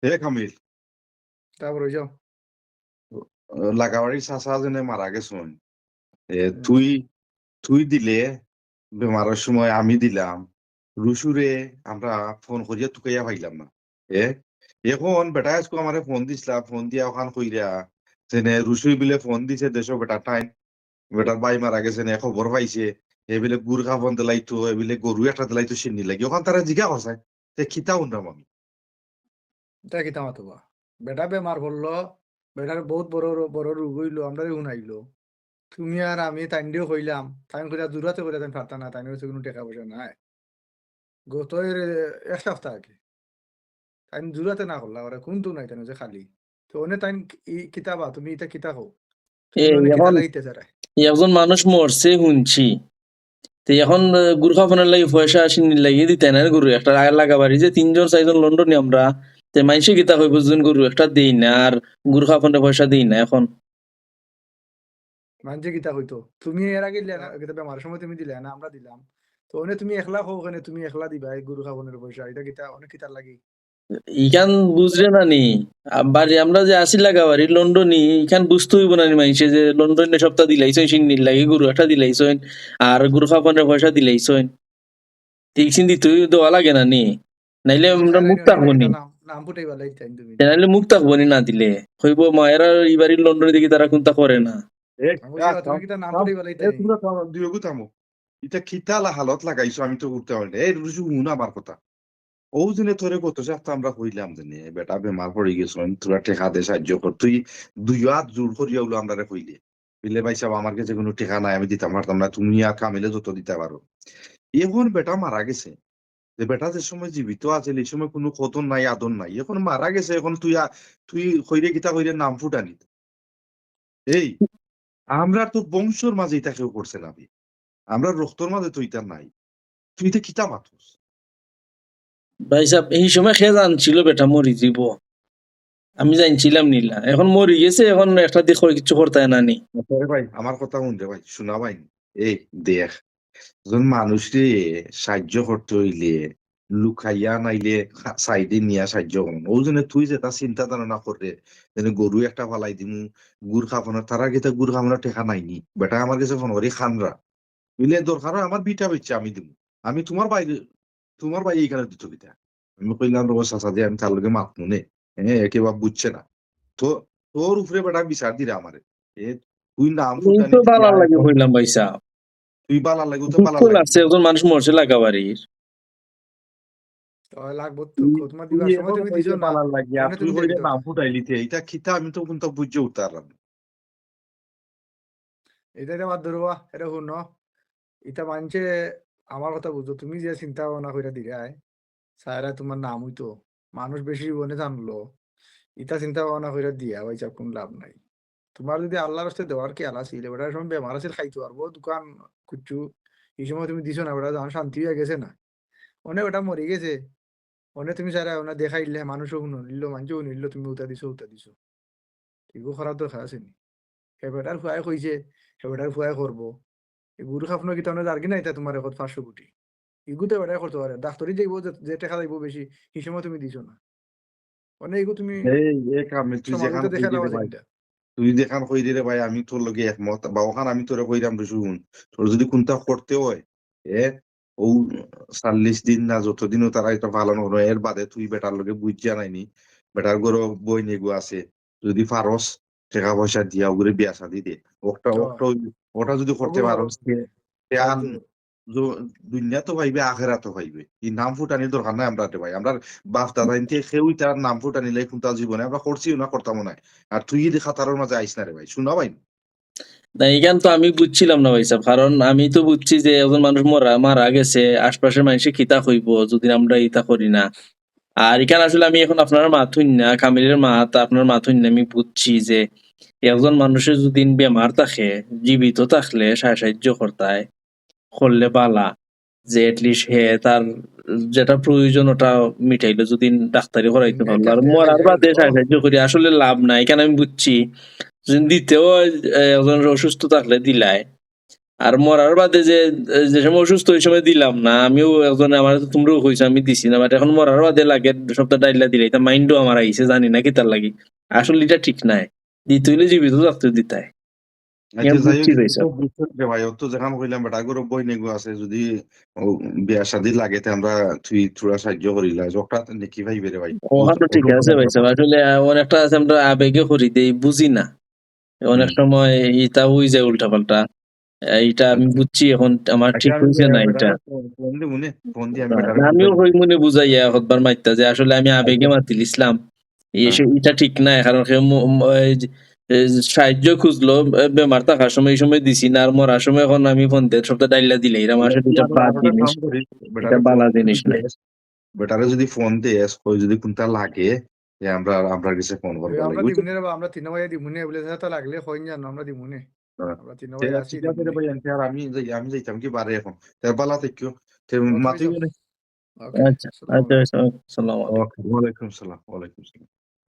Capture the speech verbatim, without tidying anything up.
হে কামিল, তারপর ওই যাও। লাগাবাড়ির চাচা যেনে মারা গেছইন। এ, হুম। তুই, তুই দিলে বেমারর সময় আমি দিলাম। রুশুরে আমরা ফোন করিয়া তুকাইয়া পাইলাম না। এ, এখন বেটা আজকে আমারে ফোন দিছলা, ফোন দিয়া ওখান কইরা যেনে রুশু বিলে ফোন দিছে দেশো বেটা টাইম, বেটার ভাই মারা গেছে নে, খবর পাইছে, এ বিলে গুর কাফন দিলাইতো, এ বিলে গরু একটা দিলাইতো সিন্নির লাগি। ওখান তারা জিগা করছে, তে কিতা হুনরাম আমি? এটা কিতা মাতবা? বেটা বেমার পড়লো, বেটার বহুত বড় রো-, বড় রোগ অইলো, আমরারে হুনাইলো। তুমি আর আমি তাইনরেও কইলাম, তাইন কইলা জুরাতে কইলা তাইন পারতা না, তাইন কইছে কুনু টেকা পয়সা নাই। গত এর এক সপ্তাহ আগে। তাইন জুরাতে না করলা, ওরা কুনতু নাই তাইন যে খালি। তো অনে তাইন ই কিতা বা, তুমি ইটা কিতা কও? তুমি এ, অনে কিতা এখন লাগিতে চারায়? একজন মানুষ মরছে হুনছি। তে এখন, আহ, গুর কাফনের লাগি পয়সা সিন্নির লাগি দিতা নায় গরু একটা। আগে লাগাবাড়ি যে তিনজন চাইরজন লন্ডনি আমরা, তে মাইনষে কিতা কইবো যুদি গরু একটা দেই না আর গুর কাফনের পয়সা দেই না এখন? মাইনষে কিতা কইতো? তুমি এর আগে দিলে না, কিতা বেমারর সময় তুমি দিলে না, আমরা দিলাম। তো অনে তুমি একলা কও কেনে তুমি একলা দিবা এই গুর কাফনের পয়সা? ইটা কিতা, অনে কিতার লাগি? ইখান বুঝরে না নি? আ, বাড়ি আমরা যে আছি লাগাবাড়ি লন্ডনি, ইখান বুঝতে অইবো না নি মাইনষে যে লন্ডনি সপ্তাহ দিলাইছইন, সিন্নির লাগি গরু একটা দিলাইছইন, আর গুর কাফনের পয়সা দিলাইছইন। তে ইখান দিতে দেওয়া লাগে না নি? নাইলে আমরা মুখ থাকবো নি। নাম, নাম ফুটাইবা লাগি তাইন তুমি। তে নাইলে মুখ থাকবো নি না দিলে। কইবো মায়েরা ই বাড়ির লন্ডনি দেখি তারা কুনতা করে না। এ, আমি কইছি, আ, তুমি থাম, কিতা নাম থাম। ফুটাইবা লাগি এ, তাইন? তোমরা থামো, দুইওগু থামো। ইটা কিতা লা-, হালত লাগাইছো, আমি তো উঠতে পারি না। এই রুশু, হুন আমার কথা। ও জেনে তোরে গত সপ্তাহ আমরা কইলাম জেনে, বেটা বেমার পড়ি গেছইন, তোরা টেকা দে সাহায্য কর। তুই দুই হাত জোড় করিয়া অইলো আমরারে কইলে। বিলে, "ভাই সাব, আমার গেছে কুনু টেকা নাই, আমি দিতাম পারতাম না, তুমি আর কামিলে যত দিতা পারো।" এখন বেটা মারা গেছে। যে বেটা যে সময় জীবিত আছিল, এই সময় কুনু কদর নাই, আদর নাই। এখন মারা গেছে, এখন তুই আ-, তুই কইরে কিতা কইরে নাম ফুটানি। এই, আমরার তো বংশর মাঝে ইতা কেউ করছে না বে। আমরার রক্তর মাঝে তো ইতা নাই। তুই ইতা কিতা মাতস? ভাই সাব, এই সময় কে জানছিল বেটা মরি যিবো? আমি জানছিলাম নি লা। এখন মরি গেছে, এখন একটা দিক করে কিচ্ছু করতায় না নি। আচ্ছা রে ভাই, আমার কথা হুন রে ভাই, শুনা ভাই। এই দেখ, একজন মানুষরে সাহায্য করতে অইলে লুকাইয়া নাইলে খা-, সাইডে নিয়া সাহায্য করন। ও জেনে তুই যেটা চিন্তা ধারণা কররে, যেনে গরু একটা ফালাই দিমু, গুর কাফনের, তারা কিতা গুর কাফনের টেকা নাই নি? বেটা আমার গেছে ফোন করি খানরা। বুঝলে, দরকার অয় আমার বিটা বেচা আমি দিমু। আমি তুমার বাইরে, তুমার বাইরে ইখানো দিতো কিতা? আমি কইলাম, "রে চাচা যে আমি তার লগে মাতমু নে।" হ্যাঁ, এ কিবা বুঝছে না। তো তোর উপরে বেটা বিচার দিরা আমারে। এ, তুই নাম ফুটানি তো বালার লাগি কইলাম ভাই সাব। তুই বালার লাগি, ও তো বালার লাগি। একজন মানুষ মরছে লাগাবাড়ির। ওই লাগবো তো, তুই, তোমার দিবার সময় তুমি দিছো না। বালার লাগি, আর তুই কইলে নাম ফুটাইলিতে, ইটা কিতা আমি তো কুনতা বুঝে উঠতাম পারলাম না। ইটা, ইটা বাদ ধরো বা, ইটা হুনো। ইটা মানষে আমার কথা বুঝো, তুমি যে চিন্তা ভাবনা কইরা দিরায়, সারা তোমার নাম অইতো, মানুষ বেশি অনে জানলো, ইটা চিন্তা ভাবনা কইরা দিয়া ভাই সাব কুনু লাভ নাই। তোমার যদি আল্লাহর রাস্তায় দেওয়ার খেয়াল আছিল, বেটার সময় বেমার আছিল, খাইতো পারবো, দোকান কুচ্ছু, এই সময় তুমি দিছো না, বেটা যখন শান্তি অইয়া গেছে না, অনে বেটা মরি গেছে, অনে তুমি সারা অনে দেখাইলে মানুষও হুনইলো, মানষও হুনইলো, তুমি উতা দিছো, উতা দিছো। ইগু করার দরকার আছে নি? হে বেটার ফুয়ায় কইছে, হে বেটার ফুয়ায় করবো। এই গুর কাফন কিতা অনে যার কি না, ইটা তোমার এখন পাঁচশো কোটি। ইগু তো বেটায় করতে পারে। ডাক্তারি যাইবো, যে, যে টেকা যাইবো বেশি, হি সময় তুমি দিছো না। অনে ইগু তুমি এই, এ কামিল, তুই সমাজে যেখান তো দেখা কইলি রে ভাই, তুই যেখান কইলি রে ভাই, আমি তোর লগে একমত। বা ওখান আমি তোরে কইরাম রে, হুন, তোর যদি কুনতা করতে অয়, এ, ও চল্লিশ দিন না যতদিনও তারা ইটা পালন করে, এর বাদে তুই বেটার লগে বুঝ জানাইনি, বেটার ঘরো বইন এগু আছে, যদি পারস টেকা পয়সা দিয়া ওগুরে বিয়া শাদি দে, ওটা, তো ওটা, ওটা যদি করতে ওগুলো পারস, তে, তে আর তো দু-, দুনিয়া তো পাইবে, আখেরাত তো পাইবে। এই নাম ফুটানির দরকার নাই আমরা রে ভাই। আমরার বাপ দাদা ইনতে কেউ ইতার নাম ফুটানি লাই কুনতা জীবনে আমরা করছিও না, করতামও না। আর তুই যদি খাতারর মাঝে আইস না রে ভাই, শুনা ভাই। না, ইখান তো আমি বুঝছিলাম না ভাই সাব, কারণ আমি তো বুঝছি যে একজন মানুষ মরা, মারা গেছে, আশপাশের মানষে কিতা কইবো যদি আমরা ইতা করি না। আর ইখান আসলে আমি এখন আপনার মাত হুনি না, কামিলের মাত, আপনার মাত হুনি না, আমি বুঝছি যে একজন মানুষের যদি বেমার থাকে, জীবিত থাকলে সা-, সাহায্য করতায়, করলে বালা, যে at least হে তার যেটা প্রয়োজন ওটা মিটাইলো, যদি ডাক্তারি করাইতে পারলো। আর মরার বাদে সাহায্য করি আসলে লাভ নাই, ইখান আমি বুঝছি। যদি দিতেও, এ, একজন অসুস্থ থাকলে দিলায়, আর মরার বাদে যে, যে সময় অসুস্থ, ওই সময় দিলাম না। আমিও একজনে, আমার তো তুমরাও কইছো, আমি দিছি না, but এখন মরার বাদে লাগে সবটা ডাইলা দিলে, এটা মাইন্ডও আমার আইছে, জানি না কিতার লাগি। আসলে এটা ঠিক নাই, দিতে হইলে জীবিত থাকতে দিতায়। আচ্ছা, এম যাই বুঝছি হোক, ভাই সাহেব। তো বুঝতে হবে ভাই, ও তো যেখান কইলাম, বেটা গরু বই নেগু আছে, যদি ও বিয়া শাদি লাগে, তে আমরা তুই থোড়া সাহায্য করিলা, ওটা নেকি ভাই বেরে ভাই। ওখানে ঠিক আছে ভাই সাহেব, আসলে আহ, অনেকটা আছে আমরা আবেগে করি দেই, বুঝি না। অনেক হুম। সময় ইটা হই যায় উল্টা পাল্টা। আহ, ইটা আমি বুঝছি, এখন আমার আচ্ছা, ঠিক আমি হইছে না বেটা ইটা। ফোন, ফোন দিমুনে, ফোন দিয়ে আমি না, বেটারে না, আমিও বুঝাই। কই মনে বুঝাইয়া একবার মাইতা যে আসলে আমি আবেগে আচ্ছা। মাতিলিছলাম, এই হ্যাঁ। সে-, ইটা ঠিক নাই, কারণ সে ম-, ম-, এই যে, এই যে সাহায্য খুঁজলো, এ, বেমার থাকার সময়, এই সময় দিছি না, আর মরার সময় এখন আমি ফোন দিয়ে সবটা ডাইলা দিলে, এরম আসলে ইটা বাদ জিনিস, ইটা বালা জিনিস নাই। বেটারে যদি ফোন দেস, কই যদি কোনটা লাগে, যে আমরা, আমরা গেছে ফোন করবো, আমরা বুঝছো? দিমুনে রে বা, আমরা তিন ভাইয়ে দিমুনে, বলে যেটা লাগলে কইন জানো, আমরা দিমুনে। হ্যাঁ। আমরা তিন ভাইয়ে আছি, ঠিক আছে রে দিমুনে। ভাই, আনতে আর আমি যাই, আমি যাইতাম কি বারে এখন। তে বালা থাকিও। তে ও, তুমি মাতি যাও। বলে। ওকে, আচ্ছা, আসসালামু আচ্ছা, আলাইকুম। আসসালামু আলাইকুম। ওকে, ওয়ালাইকুম সালাম, ওয়ালাইকুম সালাম।